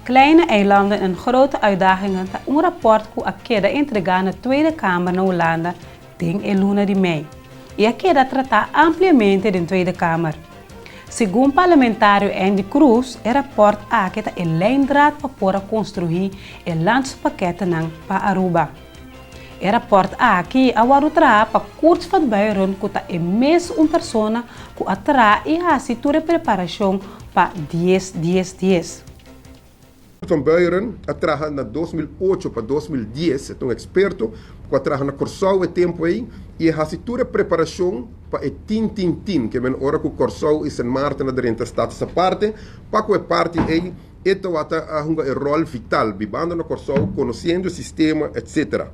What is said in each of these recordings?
Kleine eilanden en grote uitdagingen ta un raport ku a keda entregá na Tweede Kamer na Hulanda den e luna di mei i a keda tratá ampliamente den Tweede Kamer. Segun parlamentario Endy Croes e raport aki ta e lijndraad pa por a konstruí e landspakketnan pa Aruba. E raport aki a wòrdu traha pa Kurt van Buijeren ku ta e mes un persona ku a traha i hasi tur e preparashon pa dies dies dies. Kurt van Buijeren a traha na 2008 pa 2010, e ta un eksperto ku a traha na Kòrsou e tempu ei i a hasi tur e preparashon pa e tin tin tin, ke men ora ku Kòrsou i Sint Maarten a drenta Status Aparte, pa ku e parti ei E tawata a hunga e ròl vital bibando na Kòrsou, konosiendo e sistema, etc.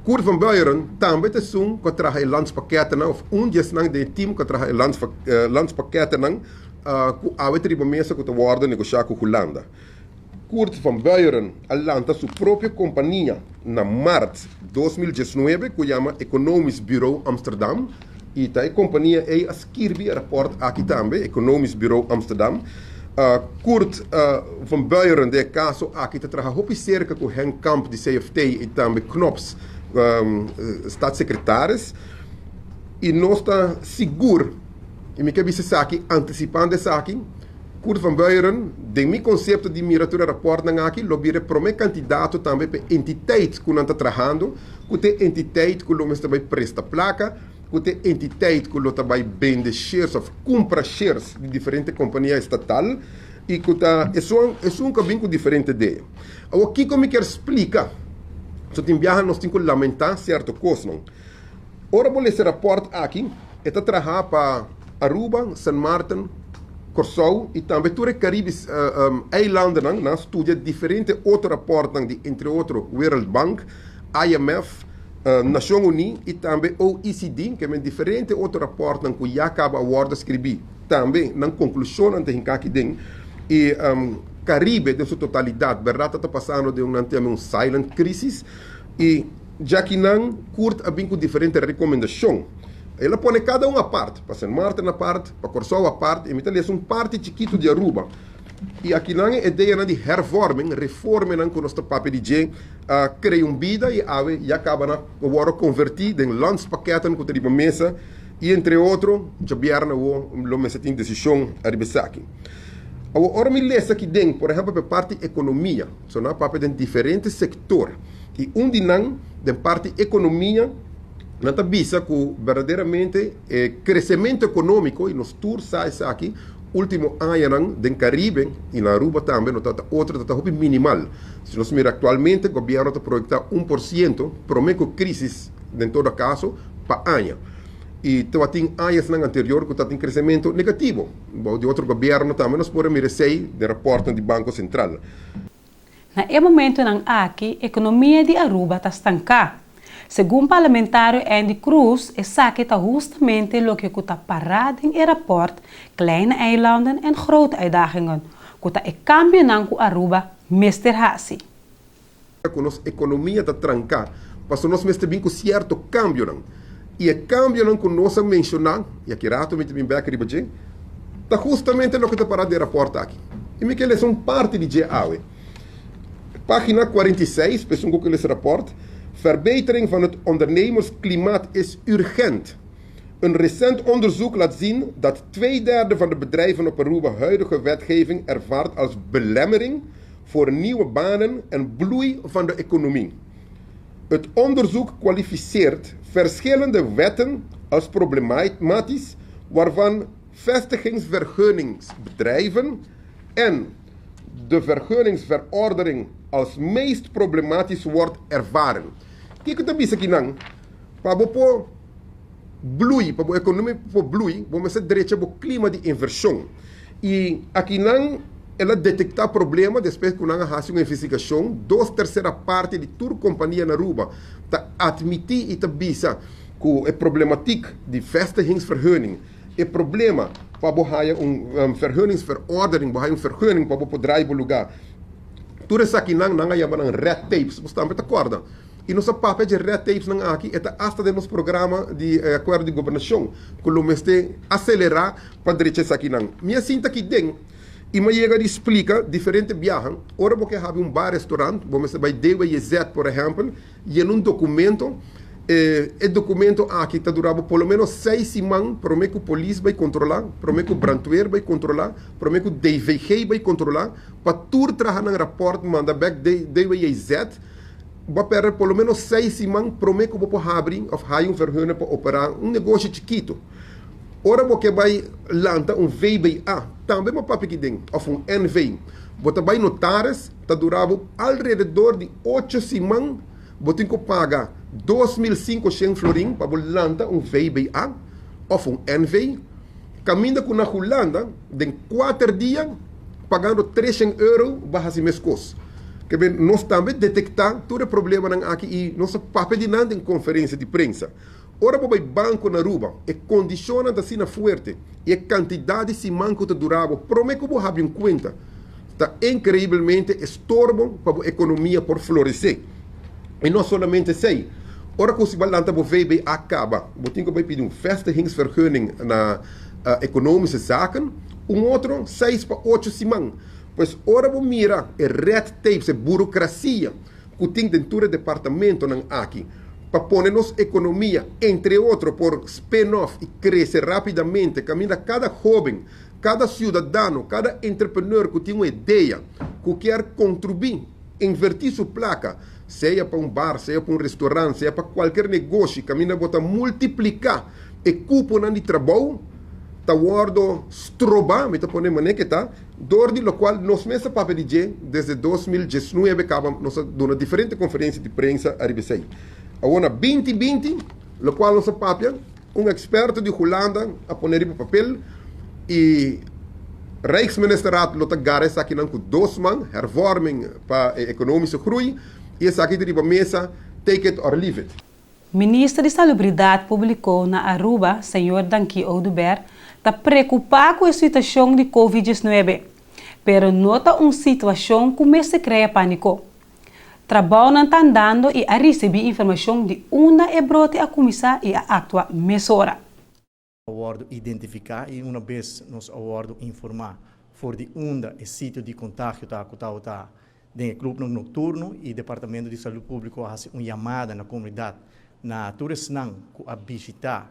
Kurt van Buijeren tambe ta esun ku a traha e landspakketennan òf un di esnan den e tim ku a traha e landspakketennan ku awe ta riba mesa ku ta wòrdu negoshá ku Hulanda. Kurt van Buijeren a lanta su propio kompania na mart 2019 ku yama Economisch Bureau Amsterdam i ta e kompania ei a skirbi e rapòrt aki tambe, Economisch Bureau Amsterdam. Kurt van Buijeren den e kaso aki ta traha hopi serka ku Henk Kamp di CFT i tambe Knops, staatssecretaris, i nos ta sigur, i mi ke bisa esaki antisipando esaki, Kurt van Buijeren, Den mi konsepto di mira tur e rapòrtnan aki, lo bira e promé kandidato tambe pa e entiteit ku nan ta trahando, ku ta e entiteit ku lo mester bai presta plaka, ku ta e entiteit ku lo ta bai bende shares òf kumpra shares di diferente kompania estatal i ku ta esun esun ku a bin ku diferente idea. Awor kiko mi kier splika? So tin biaha nos tin ku lamentá sierto kosnan. Ora bo lesa e rapòrt aki, e ta traha pa Aruba, Sint Maarten, Kòrsou i tambe tur e Karibis eilandennan. Nan a studia diferente otro rapòrtnan di entre otro Wereld Bank, IMF, Nashon Uní i tambe OECD, ke men diferente otro rapòrtnan ku ya kaba a wòrdu skribí. Tambe nan konklushonnan ta hinká aki den. I Karibe den su totalidat bèrdat ta ta pasando den un nan ta yama un silent crisis i Djakinan Kurt a bin ku diferente rekomendashon. El a pone kada un apart, pa Sint Maarten apart, pa Kòrsou apart, i mi ta lesa un parti chikitu di Aruba. I akinan e ideanan di hervorming, reformenan ku nos ta papia di dje, a krea un bida i awe ya kaba na wòrdu konvertí den landspakketten ku ta riba mesa i entre otro djabièrnè awo lo mester tin desishon ariba esaki. Awo ora mi lesa aki den, por ehèmpel pa e parti ekonomia, so nan a papia den diferente sektor. I un di nan, den parti ekonomia, nan ta bisa ku berdaderamente e kresementu ekonómiko, i nos tur sa esaki, último añanan den Karibe i na Aruba tambe no ta otro, ta ta hopi minimal. Si nos mira aktualmente gobièrnu ta proyektá 1% promé ku krísis den todo kaso pa aña. I tabatin añasnan anterior ku tabatin kresementu negativo. Bou di otro gobièrnu tambe nos por a mira esei den rapòrtnan di Banko Sentral. Na e momentonan aki ekonomia di Aruba ta stanká. Segun parlamentario Endy Croes esaki ta hustamente loke ku ta pará den e rapòrt Kleine eilanden en grote uitdagingen, ku ta e kambionan ku Aruba mester hasi. Ku nos ekonomia ta tranká, pasobra nos mester bin ku sierto kambionan. I e kambionan ku nos a menshoná, i aki rato mi ta bin bèk riba dje, ta hustamente loke ta pará den e rapòrt aki. I mi ke lesa un parti di dje awe. Página 46, pa esun ku ke lesa e rapòrt, Verbetering van het ondernemersklimaat is urgent. Een recent onderzoek laat zien dat twee derde van de bedrijven op Aruba huidige wetgeving ervaart als belemmering voor nieuwe banen en bloei van de economie. Het onderzoek kwalificeert verschillende wetten als problematisch, waarvan vestigingsvergunningsbedrijven en de vergunningsverordening als meest problematisch wordt ervaren. Kiko ta bisa kinan? Pa bo por blui, pa bo ekonomia por blui, bo mester drecha bo klima di invershon. I akinan el a detektá problema despues ku nan a hasi un investigashon, dos tersera parti di tur kompania na Aruba ta atmití i ta bisa ku e problematik di vestigingsvergunning, e problema pa bo haya un vergunningsverordening, bo haya un vergunning pa bo por drai bo lugá, tur esakinan nan a yama nan red tapes, bo tambe ta kòrda. I nos a papia dje red tapesnan aki, e ta asta den nos programa di akuerdo di gobernashon ku lo mester aselerá pa drecha esakinan. Mi a sinta aki den I mi a yega di splika diferente biaha, ora bo ke habri un bar restaurant, bo mester bai DWZ por ehèmpel, yena un dokumento, e dokumento aki ta dura bo por lo menos seis siman promé ku polis bai kontrolá, promé ku brandweer bai kontrolá, promé ku DVG bai kontrolá, pa tur traha nan rapòrt manda bèk DWZ, bo a pèrdè por lo menos seis siman promé ku bo por habri òf haya un vergunning pa operá un negoshi chikitu. Ora bo ke bai lanta un VBA, tambe bo papia ki den, òf un NV, bo ta bai notaris, ta dura bo alrededor di ocho siman, bo tin ku paga 2500 florin pa bo lanta un VBA òf un NV, kaminda ku na Hulanda den kuater dia pagando 300 euro bo a hasi meskos. Ke ben nos tambe detektá tur e problemanan aki i nos a papia di nan den konferensia di prensa. Ora bo bai banko na Aruba, e kondishonnan ta asina fuerte i e kantidat di siman ku ta dura bo promé ku bo habri un kuenta ta inkreibelmente estorbo pa bo ekonomia por floresé. I no solamente esei, ora ku si bo a lanta bo VBA kaba, bo tin ku bai pidi un vestigingsvergunning na Economische Zaken, un otro seis pa ocho siman. Pues ora bo mira e red tapes, e burokrasia ku tin den tur e departamentonan aki pa pone nos ekonomia, entre otro, por spin off i krese rápidamente kaminda kada hóben, kada siudadano, kada entrepreneur ku tin un idea ku kier kontribuí, invertí su plaka, sea pa un bar, sea pa un restaurant, sea pa kualker negoshi kaminda bo ta multipliká e kuponan di trabou, ta wòrdu strobá, mi ta pone manera ke ta. Dor di locual nos mes a papia di dje desde 2019 caba nos a duna diferente conferencia di prensa ariba esey. Awor na 2020 locual nos a papia, un experto di Hulanda a pone riba papel y Rijksministerraad lo ta gara esakinan cu dos man, hervorming pa e economische groei y esaki ta riba mesa, take it or leave it. Minister di Salubridad Publico na Aruba, señor Danki Oduber, ta preocupa cu e situacion di Covid 19, pero no ta un situacion cu mester crea panico. Trabounan ta andando y a ricibi informacion di unda e brote a cuminsa y a actua mesora. A wòrdu identifiká i una bes nos a wòrdu informá for di unda e sitio di kontagio ta ku tabata den e klupnan nokturno i Departamento di Salud Públiko a hasi un yamada na komunidat na tur esnan ku a bishitá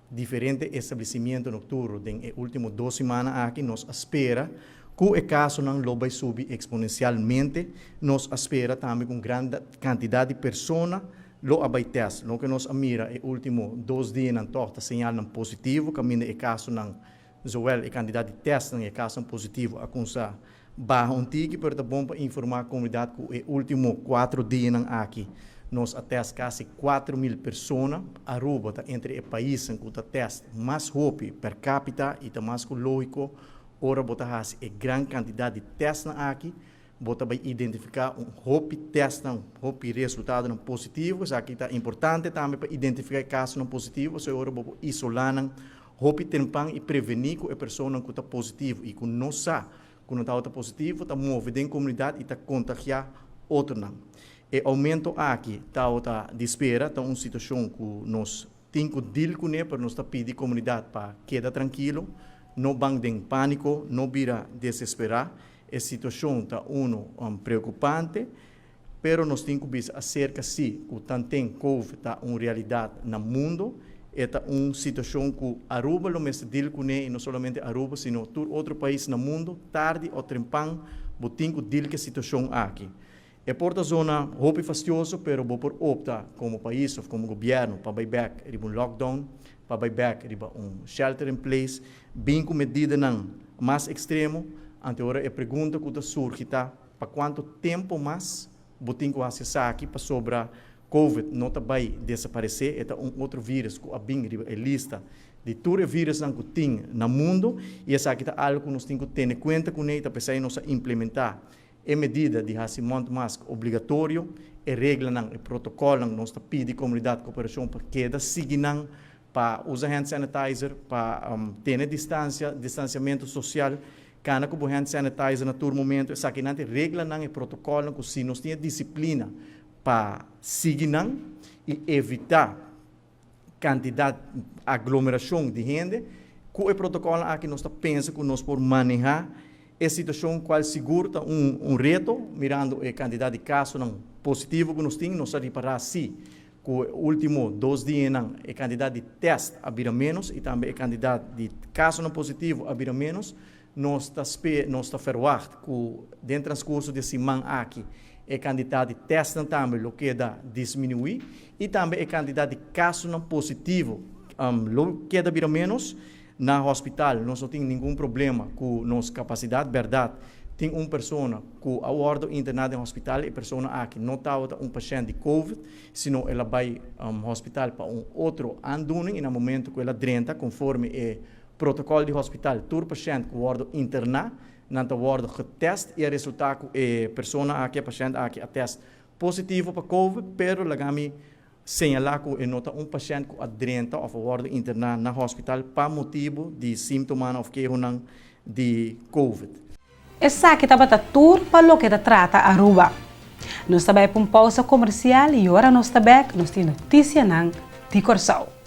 diferente establesimiento nokturno den e último dos simana aki. Nos a spera ku e kasonan lo bai subi eksponensialmente. Nos a spera tambe ku un gran kantidat di persona Lo a bai tèst. Loke nos a mira e último dos dianan tòg ta señalnan positivo kaminda e kasonan, zowel e kantidat di tèstnan i e kasonan positivo a kuminsá baha un tiki, pero ta bon pa informá komunidat ku e último kuatro dianan aki nos a tèst kasi 4000 persona. Aruba ta entre e paisnan ku ta tèst mas hopi per kapita i ta mas ku lógiko ora bo ta hasi e gran kantidat di tèstnan aki. Bo ta bai identifiká un hopi tèstnan, hopi resultadonan positivo. Esaki ta importante tambe pa identifiká e kasonan positivo, pasobra e ora bo por isolá nan hopi tempan i prevení ku e personanan ku ta positivo i ku no sa ku nan tabata positivo ta move den komunidat i ta kontagiá otronan. E oumento aki tabata di spera, ta un situashon ku nos tin ku dil kuné, pero nos ta pidi komunidat pa keda trankilo, no ban den pániko, no bira desesperá. E situashon ta unu preokupante, pero nos tin ku bisa aserka si ku tanten Covid ta un realidat na mundo, e ta un situashon ku Aruba lo mester dil kuné i no solamente Aruba sino tur otro pais na mundo, tardi o trempan bo tin ku dil ku e situashon aki. E por ta zona hopi fastioso pero bo por opta komo pais of komo gobièrnu pa bai bèk riba un lockdown, pa bai bèk riba un shelter in place, bin ku medidanan mas ekstremo. Ante ora e pregunta ku ta surgi ta pa kuantu tempu mas bo tin ku hasi esaki pasobra Covid no ta bai desaparesé, e ta un otro virus ku a bin riba e lista di tur e virusnan ku tin na mundu i esaki ta algu ku nos tin ku tene kuenta kuné i ta p'esei nos a implementá E medida di hasi mondmask obligatorio, e reglanan, e protokòlnan nos ta pidi komunidat koperashon pa keda sigui nan, pa usa hand sanitizer, pa tene distansia, distansiamentu sosial, kana ku bo hand sanitizer na tur momento. Esakinan ta e reglanan, e protokòlnan ku si nos tin e disiplina pa sigui nan i evitá kantidat, aglomerashon di hende, ku e protokòlnan aki nos ta pensa ku nos por manehá. E situashon kual sigur ta un un reto mirando e kantidat di kasonan positivo ku nos tin. Nos a ripará si ku e último dos dianan e kantidat di tèst a bira ménos i tambe e kantidat di kasonan positivo a bira ménos. Nos ta spe nos ta ferwagt ku den transkurso di e siman aki e kantidat di tèstnan tambe lo keda disminuí i tambe e kantidat di kasonan positivo lo keda bira ménos. Na hospital nos no tin ningun problema ku nos kapasidat. Bèrdat, tin un persona ku a wòrdu interná den hospital, e persona aki no tabata un pashènt di covid, sino el a bai hospital pa un otro aandoening i na momento ku el a drenta konforme e protokòl di hospital tur pashènt ku wòrdu interná nan ta wòrdu getèst i a resultá ku e persona aki, e pashènt aki a tèst positivo pa covid, pero laga mi Señalá ku e no ta un pashènt ku a drenta òf a wòrdu interná na hòspital pa motibu di símtomanan òf kehonan di covid. Esaki tabata tur pa loke ta trata Aruba. Nos ta bai pa un pousa komersial i ora nos ta bèk nos tin notisianan di Kòrsou.